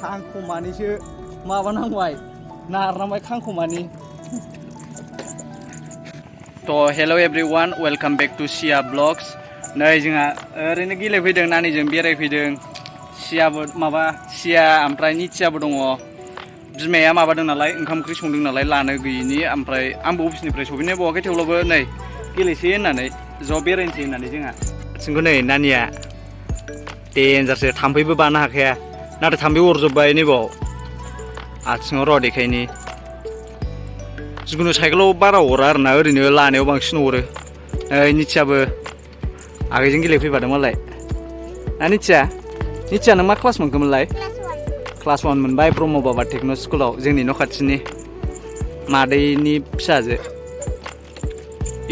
खांखमानिसो माबानांबाय नारनांबाय खांखमानि तो hello everyone welcome back to Siya blogs नै जोंहा ओरैनो गेलेफैदों नानिजों बेरायफैदों सियाबो माबा सिया ओमफ्राय निथियाबो दङ बिमाया माबादों नालाय ओंखाम ओंख्रि संदों नालाय लानो गैयिनि ओमफ्राय आंबो अफिसनिफ्राय सफैनाय बावाखै थेवब्लाबो नै गेलेसै होननानै ज' बेरायनोसै होननानै जोंहा जोंखौ नै नानिया डेन्जारसो थाम्फैबो बानो हाखाया नाथाय थाम्फै अरजोब्बाय नैबाव आथिङाव र' देखायनि जिखुनु साइकेलाव बारा अरा आरोना ओरैनो लानायाव बांसिन अरो निथियाबो आगैजों गेलेफैबादों मालाय निथिया नों मा क्लास मोनखोमोनलाय क्लास 1 मोनबाय ब्रह्म बाबा टेक्न' स्कुलाव जोंनि न' खाथिनि मादैनि फिसाजो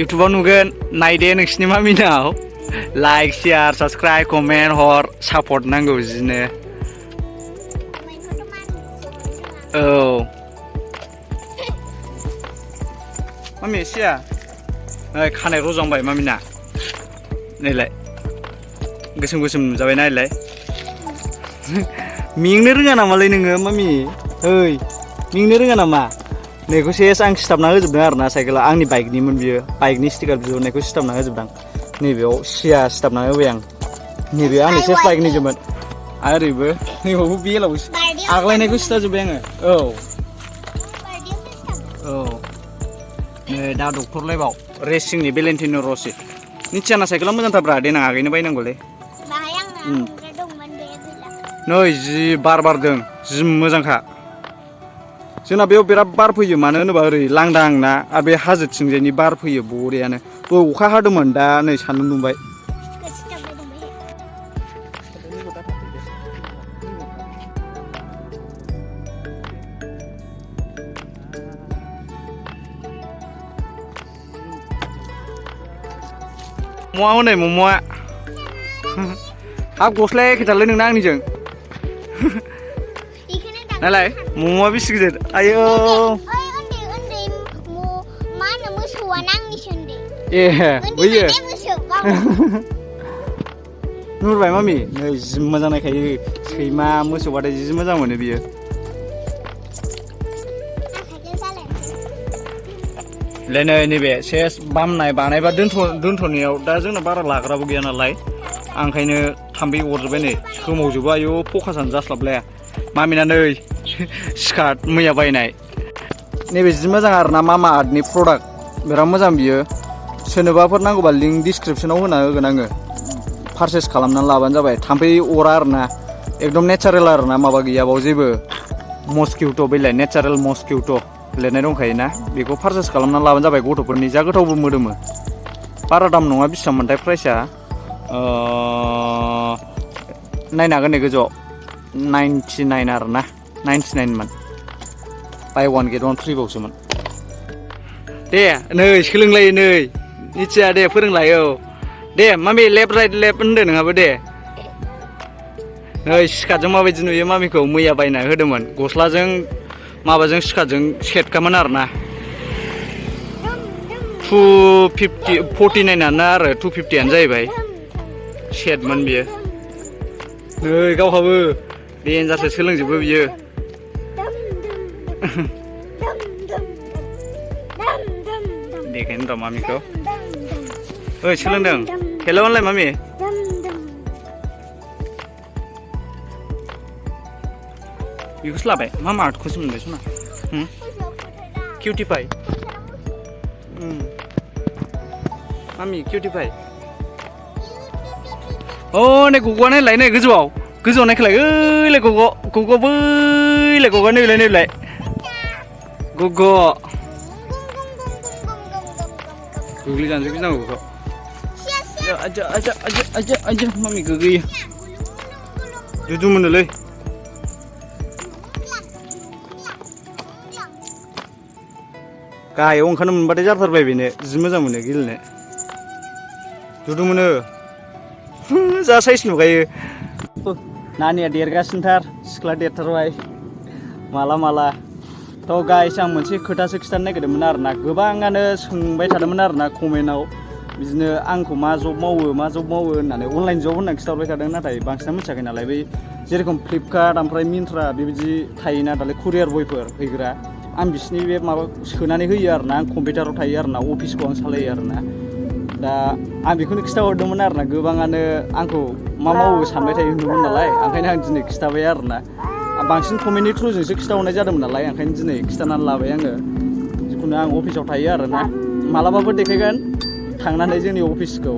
इउटुबाव नुगोन नायदे नोंसिनि मामिनाव लाइक शेयार साबसक्राइब कमेन्ट हर सापर्ट नांगौ बिदिनो औ मामि सिया नै खानाय रजंबाय मामिना नैलाय गोसोम गोसोम नुजाबाय नायलाय मेंनो रोङा नामालाय नोङो मामि ओइ मेंनो रोङा नामा नैखौ सेस आं सिथाबना होजोबदों आरोना साइकेला आंनि बाइकनिमोन बियो बाइकनि स्टिकार बिहरनायखौ सिथाबना होजोबदां नैबेयाव सिया सिथाबना होबाय आं नैबे आंनि सेस बाइकनिजोमोन ओरैबो नैबावबो बेलाव आग्लायनायखौ सिथाजोब्बाय आङो औ नै दा डक्टरलायबाव रेसिंनि भेलेन्टिन' रसि निथियाना साइकेला मोजांथारब्रा देनां आगैनो बायनांगौलै नै जि बार बारदों जि मोजांखा जोंना बेयाव बिराद बार फैयो मानो होनोबा ओरै लांदां ना आरो बे हाजोथिंजायनि बार फैयो बरियानो अखा हादोंमोन दा नै सान्दुं दुंबाय म'आ हनै म'आ हाब गस्लाया एखेथारलै नोंना आंनिजों नालाय म'आ बेसे गिदिर आयौ ए बैयो नुरबाय मामि नै जि मोजां नायखायो सैमा मोसौबाथाय जि मोजां मोनो बियो नै नैबे सेस बामनाय बानायबा दोनथ'नायाव दा जोंना बारा लाग्राबो गैया नालाय आंखायनो थाम्फै अरजोब्बाय नै सोमावजोबो आयौ फकासानो जास्लाबलाया मामिना नै स्कार्ट मैया बायनाय नैबे जि मोजां आरोना मामा आर्थनि प्रडाक्ट बिराद मोजां बियो सोरनोबाफोर नांगौबा लिंक डिसक्रिपसनाव होना होगोन आङो पारचेस खालामनानै लाबानो जाबाय थाम्फै अरा आरोना एकदम नेचारेल आरोना माबा गैया बाव जेबो मस्किउट' बैलाय नेचारेल मस्किउट' लिरनाय दंखायोना बेखौ पारचेस खालामनानै लाबानो जाबाय गथ'फोरनि जा गोथावबो मोदोमो बारा दाम नङा बेसेबांमोनथाय प्राइसआ नायनो हागोन नै गोजौआव 99 आरोना 99मोन बाय 1 गेट 1 फ्रि बावसोमोन दे नै सोलोंलायो नै निथिया दे फोरोंलाय औ दे मामि लेफ्ट राइट लेफ्ट होनदो नोंहाबो दे नै स्कार्टजों माबायदि नुयो मामिखौ मैया बायना होदोंमोन गस्लाजों माबाजों स्कार्टजों सेटखामोन आरोना 249 आरो 250 जाहैबाय सेटमोन बियो नै गावहाबो डेन्जारसो सोलोंजोबो बियो देखायनो र' मामिखौ ओइ सोलोंदों हेल' होनलाय मामि बेखौसो लाबाय मा आर्टखौसो मोनबाय सना किउटिफाइ मामि किउटिफाइ अ नै गग'आ नायलाय नै गोजौआव नायखोलाय ओइलाय गग' बैलाय गग'आ नैलाय गग' गोग्लैजानोसै गिनांगौ बेखौ आजा मामि गोग्लैयो दुदु मोनोलै गाहायाव ओंखारनो मोनबाथाय जाथारबाय बेनो जि मोजां मोनो गेलेनो दुदु मोनो जा साइज नुखायो नानिया देरगासिनोथार सिख्ला देरथारबाय माला थ' गाइस आं मोनसे खोथासो खिथानो नागिरदोंमोन आरोना गोबाङानो सोंबाय थादोंमोन आरोना कमेन्टआव बिदिनो आंखौ मा जब मावो होननानै अनलाइन जब होननानै खिथाहरबाय थादों नाथाय बांसिनानो मिथियाखै नालाय बै जेरेखम फ्लिपकार्ट ओमफ्राय मिन्ट्रा बेबायदि थायोना दालाय कुरियार बयफोर हैग्रा आं बिसिनि बे माबा सोनानै होयो आरोना आं कम्पिउटाराव थायो आरोना अफिसखौ आं सालायो आरोना दा आं बेखौनो खिथाहरदोंमोन आरोना गोबाङानो आंखौ मा मावो सानबाय थायो होनदोंमोन नालाय ओंखायनो आं दिनै खिथाबाय आरोना बांसिन कमेन्टनि थ्रुजोंसो खिथाहरनाय जादोंमोन नालाय ओंखायनो दिनै खिथानानै लाबाय आङो जिखुनु आं अफिसाव थायो आरोना मालाबाबो देखायगोन थांनानै जोंनि अफिसखौ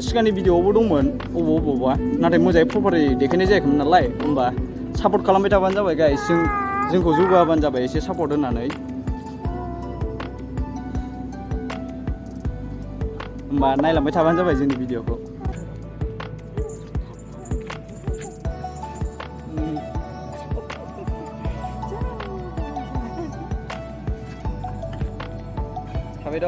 सिगांनि भिडिअआवबो दंमोन अबावबा नाथाय मोजाङै प्रपारै देखायनाय जायाखैमोन नालाय होमबा सापर्ट खालामबाय थाबानो जाबाय गाइस जोंखौ जौगाहोबानो जाबाय एसे सापर्ट होनानै होमबा नायलांबाय थाबानो जाबाय जोंनि भिडिअखौ थाबाय द'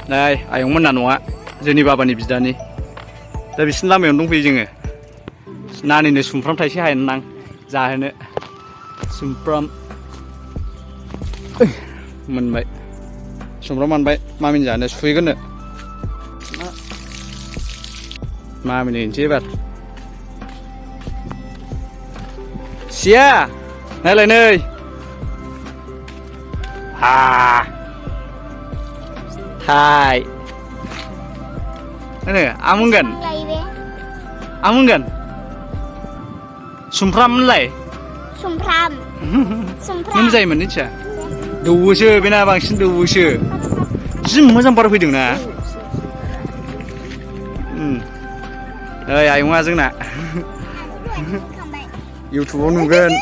नै आयंमोनना न'आ जोंनि बाबानि बिदानि दा बिसिनि लामायावनो दंफैयो जोङो नानिनो सुमफ्राम थाइसे हायनो नां जाहोनो सुमफ्राम मोनबाय सुमफ्राम मोनबाय मामिनि जानो सुहैगोननो मामिनो हैनोसै एबार सिया नायलाय नै हा हाय आं मोनगोन सुमफ्रामलाय सुमफ्राम नों जायोमोन मिथिया दौवोसो बेना बांसिन दौवोसो जि मोजां बार फैदों ना ओइ आयंआ जोंना इउटुबाव नुगोन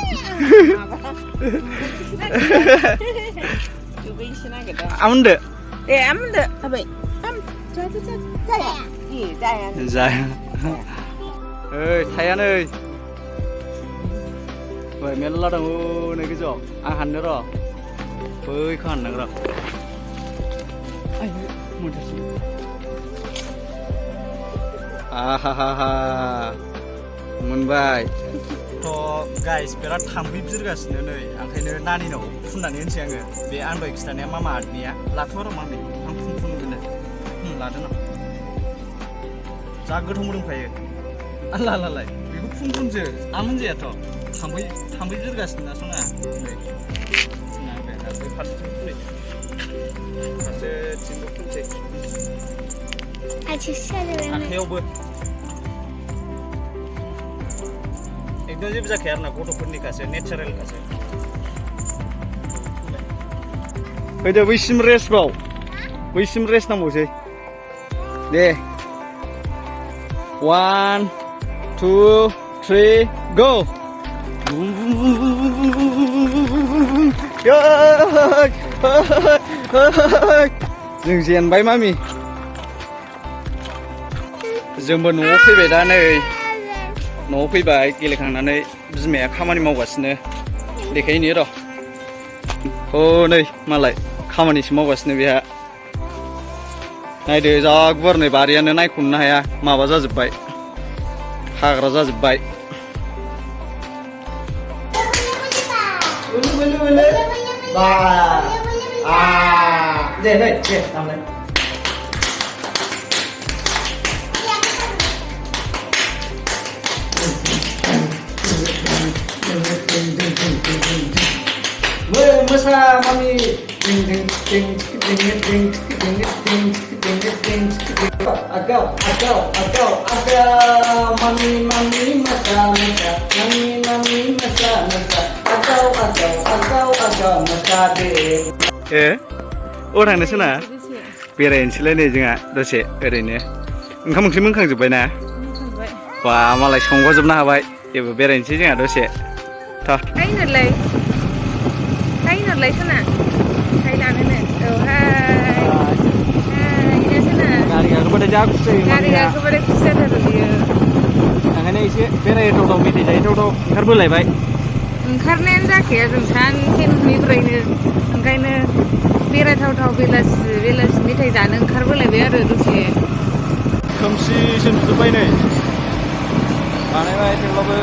आमोनदो आमोनदो आबै जाया ओइ थाया नै ओइ मेरला दङ नै गोजौआव आं हाननो र' बैखौ हाननांगौ र' आहा मोनबाय थ' गाइस बिराद थाम्फै बिरगासिनो नै ओंखायनो नानिनाव फुननानै होनोसै आङो बे आं दहाय खिथानाया MamaEarthनिया लाथ'आ र' मामि आं फुनगोन लादों आं जा गोथाव मोदोमखायो आलालाय बेखौ फुनसो आं मोनजायाथ' थाम्फै बिरगासिनो ना सना नै फारसेथिंबो फुनसै आखायावबो एकदम जेबो जाखाया आरोना गथ'फोरनिखासो नेचारेलखासो फैदो बैसिम रेस्टबाव बैसिम रेस्ट नांबावसै दे 1 2 3 go जों जेनबाय मामि जोंबो न'आव फैबाय दा नै न'आव फैबाय गेलेखांनानै बिमाया खामानि मावगासिनो देखायहैनि र' नै मालाय खामानिसो मावगासिनो बेहा नायदो जा गुवार नै बारियानो नायख'नो हाया माबा जाजोब्बाय हाग्रा जाजोब्बाय दे दामलाय मोसा mummy agak mami masa mami masa agak masa deh थांनोसै ना बेरायनोसैलाय नै जोंहा दसे ओरैनो ओंखाम ओंख्रि मोनखांजोब्बाय ना बा मालाय संगाजोबनो हाबाय जेबो बेरायनोसै जोंहा दसे Nurlay sana. Hai lanene. Oh hai. Ini sana. Gari kepada jago sih. Gari kepada kusir ada dia. Angkanya isi berai tau miti jai tau karbulai baik. Karena anda kaya jumsan kin mibra ini. Angkanya बेरायथावथाव बेलासि मेथाइ जानो ओंखारबोलायबाय आरो दसे खोमसिसो नुजोब्बाय नै बानायबाय थेवब्लाबो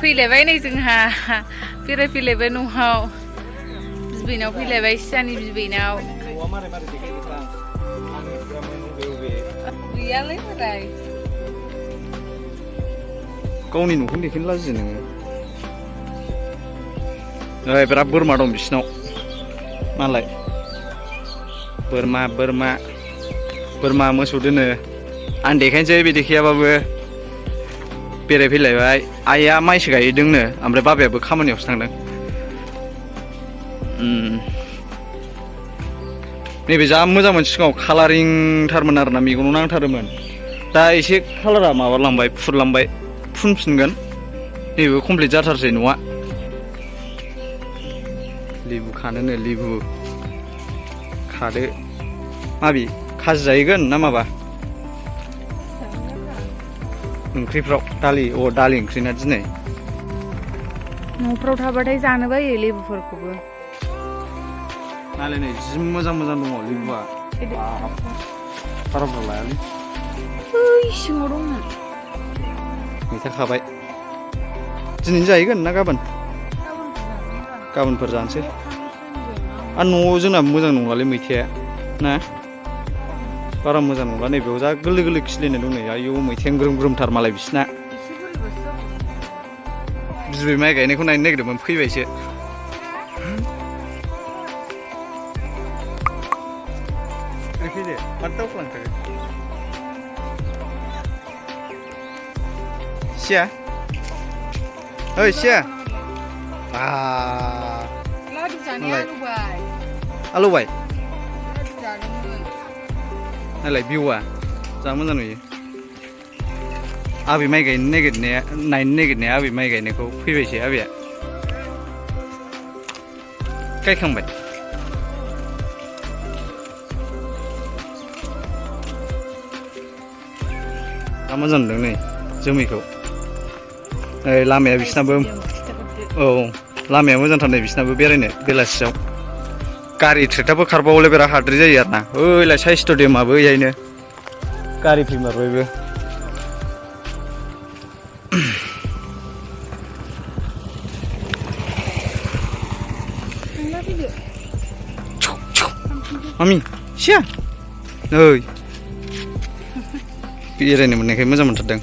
फैलायबाय नै जोंहा बेरायफैलायबाय न'आव बिबैनाव फैलायबाय सियानि बिबैनाव गैयालै बोराय गावनि न'खौनो देखायनो लाजियो नोङो ओइ बिराद बोरमा दं बिसिनाव मालाय बोरमा मोसौ दोनो आं देखायनोसै बे देखायाबाबो बेरायफैलायबाय आइया माइसो गायदोंनो ओमफ्राय बाबायाबो खामानियावसो थांदों नैबे जा मोजांमोन सिगाङाव कालारिंथारमोन आरोना मेगनाव नांथारोमोन दा एसे कालारा माबालांबाय फुरलांबाय फुनफिनगोन नैबे कमप्लिट जाथारसै न'आ लेबु खानोनो लेबु खादो माबि खाजि जाहैगोन ना माबा ओंख्रिफ्राव दालि ओंख्रि ना दिनै न'फ्राव थाबाथाय जानो बायो लेबुफोरखौबो नालाय नै जि मोजां दङ लेबुआ बारा बुरजा लायालै ओइ सिङाव दंमोन मैथा खाबाय दिनैनो जाहैगोन ना गाबोनफोर जानोसै आरो न'आव जोंना मोजां नंलालै मैथाया ना बारा मोजां नंला नैबेयाव जा गोरलै खिलिनाय दं नै आयौ मैथायानो ग्रोम-ग्रोमथार मालाय बिसिना बिबै माइ गायनायखौ नायनो नागिरदोंमोन फैबायसो फैदो माथो दावखोलांखो सिया ओइ सिया लादु जानाया आलौबाय नालाय भिउआ जा मोजां नुयो आबै माइ नायनो नागिरनाया आबै माइ गायनायखौ फैबायसो आबैया गायखांबाय जा मोजां नुदों नै जोमैखौ लामाया बिसिनाबो औ लामाया मोजांथार नै बिसिनाबो बेरायनो बेलासियाव गारि ट्रेक्टरबो खारबावले बिराद हाद्रि जायो आरोना ओइलाय साइ स्टेडियामाबो ओइहायनो गारि फैमारबायबो मामि सिया नै बेरायनो मोननायखाय मोजां मोनथारदों